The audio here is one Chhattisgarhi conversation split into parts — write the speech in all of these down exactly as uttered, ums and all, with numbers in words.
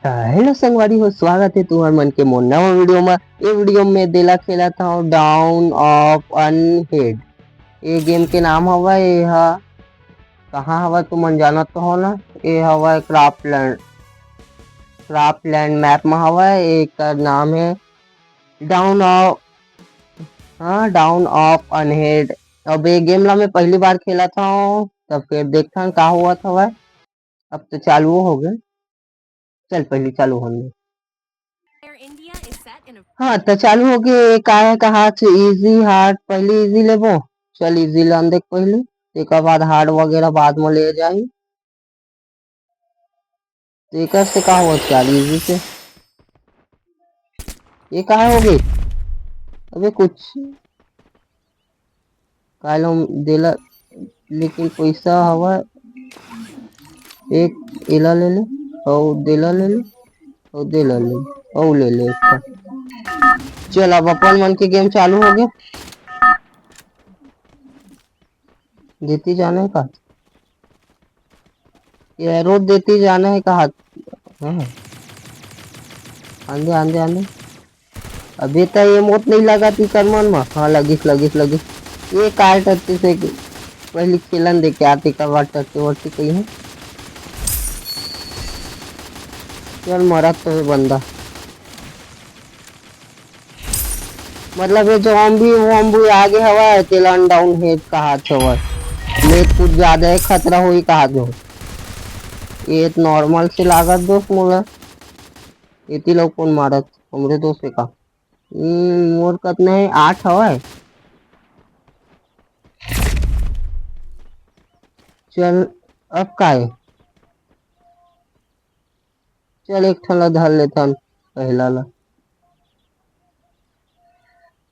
त हेलो संगवारी हो, स्वागत हे तुहर मन के मोर नवा वीडियो म। ये वीडियो में देला खेलत हव Dawn of Undead। ये गेम के नाम हवय, ये ह कहाँ हवय तुमन जानत तो हो ना, ये हवय क्राफ्टलैंड, क्राफ्टलैंड मैप म हवय। एकर नाम हे Dawn of, हाँ, Dawn of Undead। अब ये गेम ला मैं पहली बार खेलत हव, तब फिर देखथन का होवत हवय। अब तो चालू हो गए। चल, पहली चालू होने। हाँ, तो चालू हो गए। का हे, कहा थे इजी हार्ड, पहली इजी लेबो। चल, इजी लान देख पहली, तेकर बाद हार्ड वगैरह बाद में ले जाही। तेकर से का होवत यार, इजी से ये का हो गई? अबे कुछ काल हम देला, लेकिन पैसा हवा। एक एला ले ले, अउ देला ले ले, अउ देला ले ले, अउ ले ले एक ठा। चल, अब अपन मन के गेम चालू हो गया। देती जाना है का? ये रोड देती जाना है का? हाँ। आंदे, आंदे, आंदे। अबे त ये मोत नहीं लगा ती कर मन मा। हाँ, लगिस, लगिस, लगिस। ये काय टट्टी से पहली खेलन दे क्या ती का बात टट्टी वट्टी कही है। चल, मरत तो है बंदा। मतलब ये जॉम्बी वॉम्बी आगे हवय, तेला अनडाउन हेड कहात हवय। ले कुछ ज्यादा ही खतरा होई कहात हो। ये तो नॉर्मल से लागत दोस्त मोला। एती लोग कौन मारत? हमरे दोस्त हे का? हम्म, मोर कतना है? आठ हवय। चल, अब का है? चल, एक ठन ला धर लेथन, पहला ला।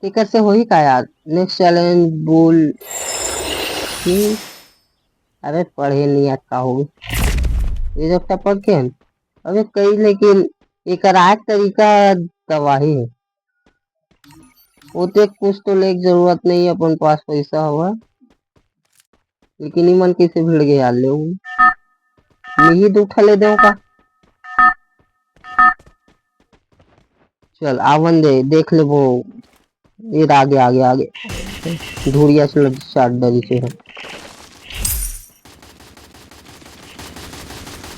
तेकर से होही का यार? नेक्स्ट चैलेंज बोल। हम्म, अरे, पढ़े नहीं यार, का होगी? ये जो टपक के है। अबे कई, लेकिन एकर आय तरीका तबाही है। ओते कुछ तो लेके जरूरत नहीं है, अपन पास पैसा हवा। लेकिन इमन कैसे भिड़ गए यार, ले मिही दू ठा ले दो का? चल, आवन दे, देख लेबो। ये आगे, आगे, आगे। धुरिया से लग, चाट डरी से है।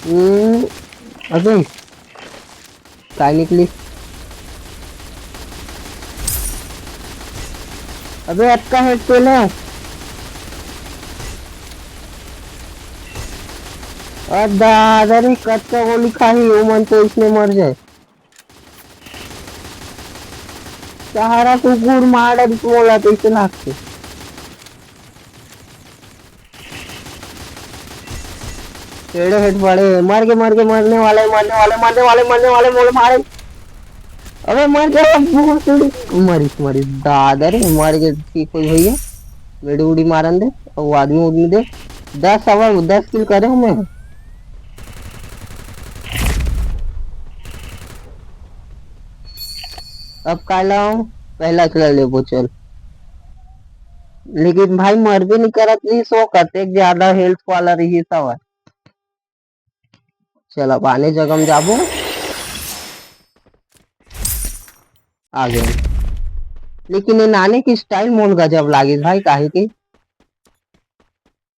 हम्म, अबे, काय निकली? अबे, अतका हेड पेल है। अरे दादा रे, कतका गोली खाही, वो मन तो इसमें मर जाए। सहारा कुकुर मार अब मोला कैसे लागथे। टेढ़े हेड पड़े, मर के, मर के, मरने वाले, मरने वाले, मरने वाले, मरने वाले, मोला मारे। अबे मर गया, अब बहुत मरिस, मरिस, दादा रे, मर के ठीक हो भैया। मेरी उड़ी मारन दे, और वो आदमी उड़ने दे। दस अवर, दस किल करे हूँ मैं। अब का लाऊं? पहला चला लेबो, चल। लेकिन भाई, मरबे नहीं करत रही, सो कतेक ज्यादा हेल्थ वाला रही सवा। चल, अब आने जगह में जाबो। आ गए। लेकिन ये नाने की स्टाइल मोल गजब लागिस भाई, काहे कि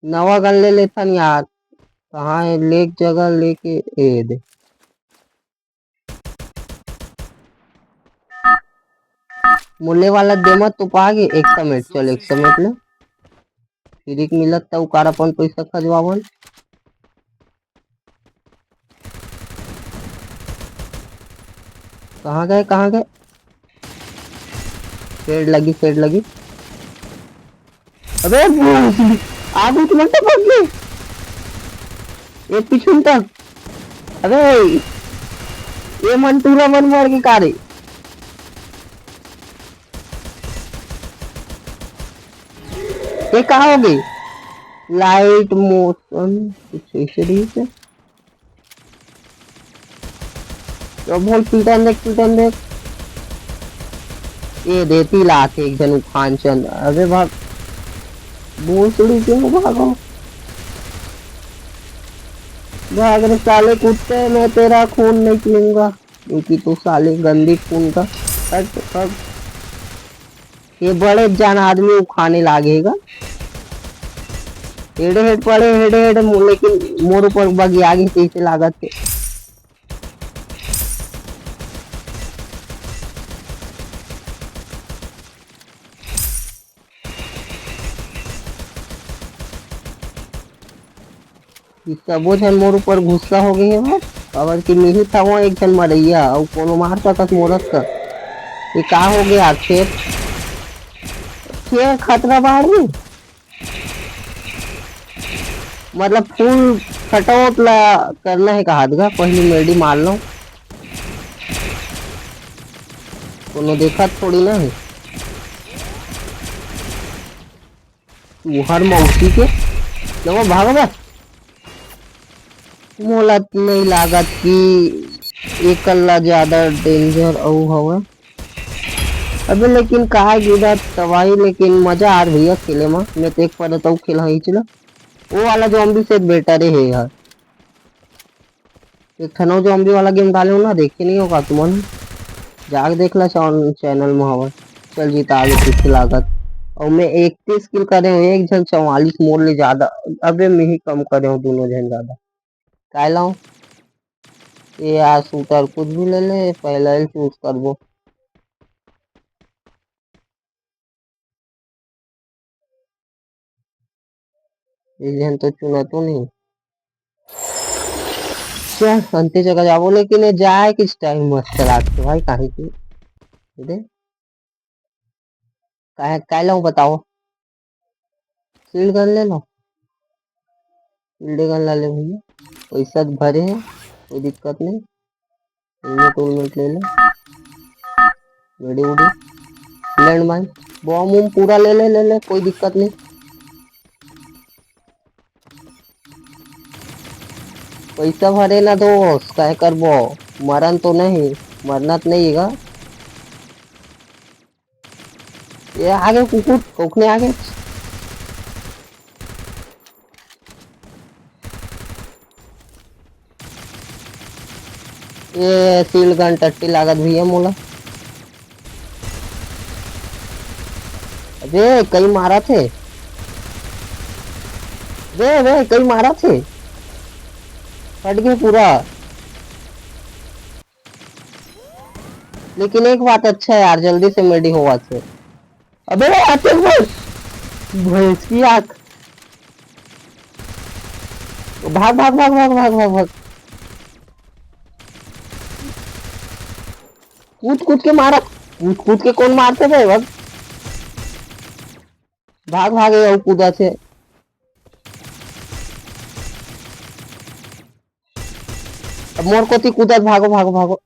नवा गन ले लेथन यार। कहाँ है? लेक जगह लेके ए दे। मुल्ले वाला देमत तो पा गे, एक सौ मिनट, चल, एक सौ मिनट ले। फिर एक मिलत त उकार अपन पैसा खजवावन। कहाँ गए, कहाँ गए? पेड़ लगी, पेड़ लगी। अबे, आगू तुमन टपक गए। ये पिछुन तक। अबे, ये मन टूरा मन मर के का रे? ये कहाँ हो गई? लाइट मोशन कुछ ऐसे रही से। तो बोल, पीटन देख, पीटन देख। ये देती लात एक जन उखान चंद। अबे भाग। भोसड़ी क्यों भागो? भाग रे साले कुत्ते, मैं तेरा खून नहीं पीऊंगा, क्योंकि तू साले गंदी खून का। हट, हट। ये बड़े जान आदमी उखाने लागेगा। हेडे हेड पड़े, हेडे हेड मो-, लेकिन मोर ऊपर बगिया गे तइसे लागत हे। कि सबो झन मोर ऊपर गुस्सा हो गए हे, काबर कि मिही था वो एक झन मरैया, अउ कोनो मार सकत मोरत का। ये का हो गया? खेत, खेत खतरा बाढ़ में, मतलब फुल फटाफट ला करना हे कहा दगा, पहली मेडी मार लो, कोनो देखत थोड़ी ना हे। तुहर मौसी के, चलो भागो बे। मोला नहीं लागत कि एकल्ला ज्यादा डेंजर अउ हवे। अबे लेकिन का गिरा तबाही, लेकिन मजा आ रही है खेले में। मैं तो एक पर तो खेला ही चला। वो वाला जॉम्बी से बेटर है यार। एक ठन अउ जॉम्बी वाला गेम डाले हो ना, देखे नहीं होगा तुमन, जाके देख ला चैन-, चैनल में हवा। चल जीता आगे पीछे लागत। और मैं इकतीस किल करे हूँ, एक झन चवालीस मोर ले ज्यादा। अबे मैं ही कम करे हूँ, दोनों झन ज्यादा। काय लाऊं? ये यार शूटर कुछ भी ले ले, पहला ही चूज करबो। ये जन तो चुना तो नहीं। चल, अंते जगह जाबो, लेकिन ये जाए किस टाइम मस्त लागथे भाई, काहे कि दे। काय, काय लाऊं बताओ? शील्ड गन ले लो, शील्ड गन ला ले भैया, पैसा तो भरे है, कोई दिक्कत नहीं। हेलमेट उलमेट ले ले, गाड़ी उड़ी, लैंड माइन, बॉम्ब उम पूरा ले ले, ले ले, कोई दिक्कत नहीं। पैसा भरे ना दोस्त, काय करबो, मरन तो नहीं, मरना तो नहीं गा। ये आगे कुकुर, ओखने आगे। ये शील्ड गन टट्टी लागत भैया मोला। अबे कई मारा थे। बे, बे, कई मारा थे। फट गए पूरा। लेकिन एक बात अच्छा है यार, जल्दी से मेडी होवा थे। अबे, आते एक बार। भैंस की आंख। भाग, भाग, भाग, भाग, भाग, भाग, भाग। कूद, कूद के मारा। कूद, कूद के कौन मारते बे? भाग। भाग, भाग, ये अउ कूदा थे। अब मोर कोती कूदत, भागो, भागो, भागो।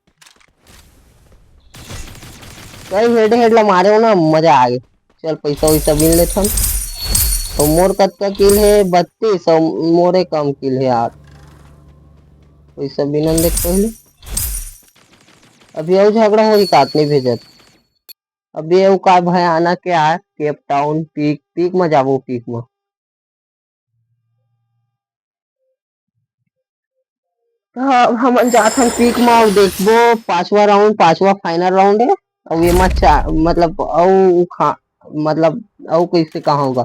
कई हेड हेड ला मारे हो ना, मजा आ गए। चल, पैसा वैसा बिन लेथन। तो मोर कतका किल है? बत्तीस। और मोरे कम किल है यार। पैसा बिनन देख पहले। अभी अउ झगड़ा होही कात नहीं भेजत। अभी अउ का भयानक है यार, केप टाउन पीक, पीक में जाबो, पीक में। त हमन जात हन पीक म, अउ देखबो, पांचवा राउंड, पांचवा फाइनल राउंड है। अउ एमा चा-, मतलब, अउ खा-, मतलब, अउ कैसे कहाँ होगा?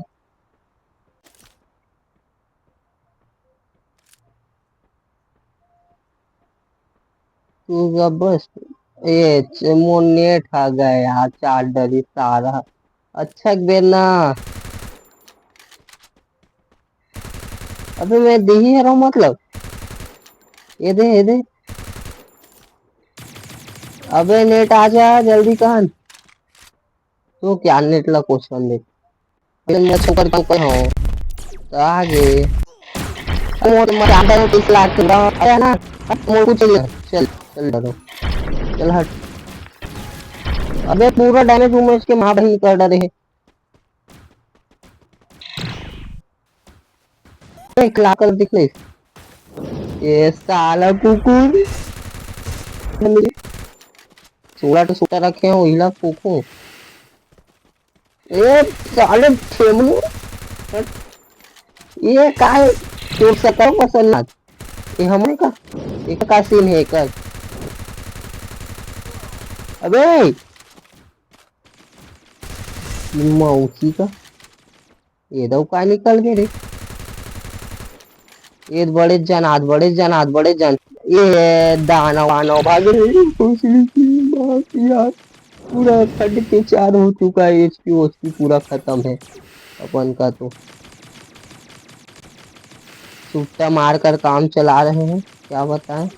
तू अब बस, ए, च-, मोर नेट हा गया यार, चार डरी सारा। अच्छा बेर ना। अबे मैं देही हरव मतलब। ये दे, ये दे। अबे नेट आ जा जल्दी कान। तो क्या नेट ला कुछ कर ले। मैं छुकर के ऊपर हूँ। तो आगे। अरे वो तो मजा आता है, तीस लाख के दाम। अरे ना, अब मोर कुछ नहीं है। चल, चल डरो। चल हट। अबे पूरा डैमेज वैमेज के माँ बहन कर डरे है। एक लाख कर दिख ले। ये साला कुकुर। सोलह तो सोलह रखे हो, इला कुकुर। ए साले ठेमू। ये काय? तोर सकल पसंद ना। ये हमरे का, ये का सीन है कर? अबे मौसी का, ये दो का निकल गए रे। ये बड़े जनात, बड़े जनात, बड़े जन, ये दाना वाना भाग रहे हैं, कुछ नहीं की बात यार। पूरा खड्ड के चार हो चुका है, एचपी ओचपी पूरा खत्म है अपन का। तो सुट्टा मार कर काम चला रहे हैं, क्या बताएं।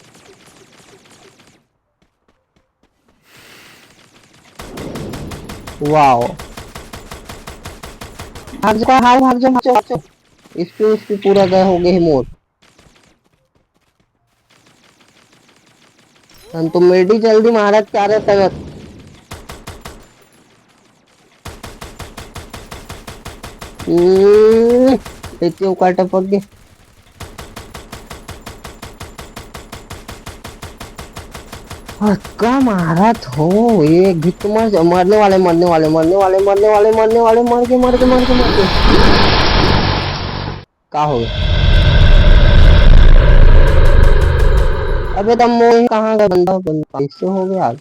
वाओ, भाग जा, भाग, भाग जा, भाग जा, भाग जा। इस पे, उस पे पूरा गए हो गए मोर। हम तो मेडी जल्दी मारत क्या रे तगत। हम्म, इतने उका टपक गए। हक्का मारत हो, एक भी तो मर जा-, मरने वाले, मरने वाले, मरने वाले, मरने वाले, मरने वाले, मर गए, मर गए, मर गए, मर गए। का हो गया? अबे तब मोहित कहाँ गया बंदा? बंदा कैसे हो गया आज?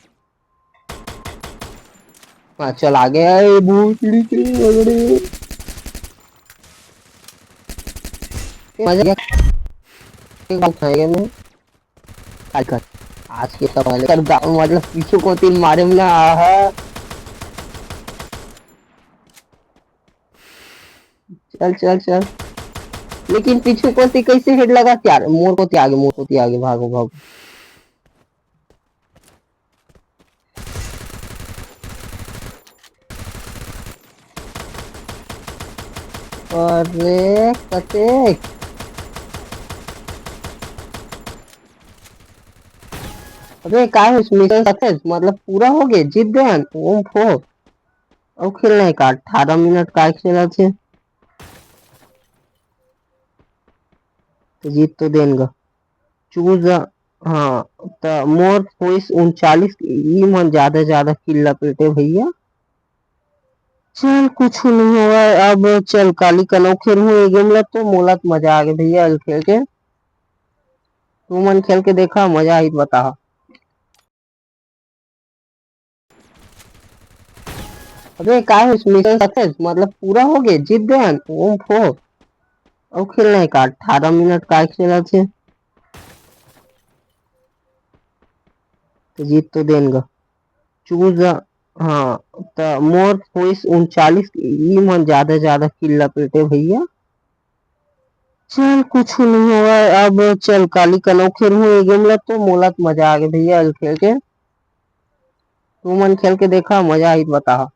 हाँ, चल आ गया ये भोसड़ी के वगड़े। मजा आ गया। एक बार उठाएगा मैं। काल कर। आज के सब पहले कर दा-, मतलब पीछू को तीन मारे में ना, आहा। चल, चल, चल। लेकिन पीछू को ती कैसे हेड लगा यार? मोर को ती आगे, मोर को ती आगे, भागो, भागो। अरे, कते? अबे, का है, मिशन सक्सेस, मतलब, पूरा हो गया, जीत गया, ओम फो। अब खेलना है का? अठारह मिनट का खेला छे, तो जीत तो देन गा। चूज, हाँ, त मोर वॉइस उनचालीस, ई मन ज्यादा, ज्यादा किल लपेटे भैया। चल, कुछ नहीं हुआ। अब चल, काली कनो खेलहूँ ये गेम ला, तो मोला तो मजा आ गया भैया, आज खेल के। तू मन खेल के देखा, मजा आई तो बताहा। अबे, का है, मिशन सक्सेस, मतलब, पूरा हो गया, जीत गया, ओम फो। अब खेलना है का? अठारह मिनट का खेला छे, तो जीत तो देन गा। चूज, हाँ, त मोर वॉइस उनचालीस, ई मन ज्यादा, ज्यादा किल लपेटे भैया। चल, कुछ नहीं हुआ। अब चल, काली कनो खेलहूँ ये गेम ला, तो मोला तो मजा आ गया भैया, आज खेल के। तू मन खेल के देखा, मजा आई तो बताहा।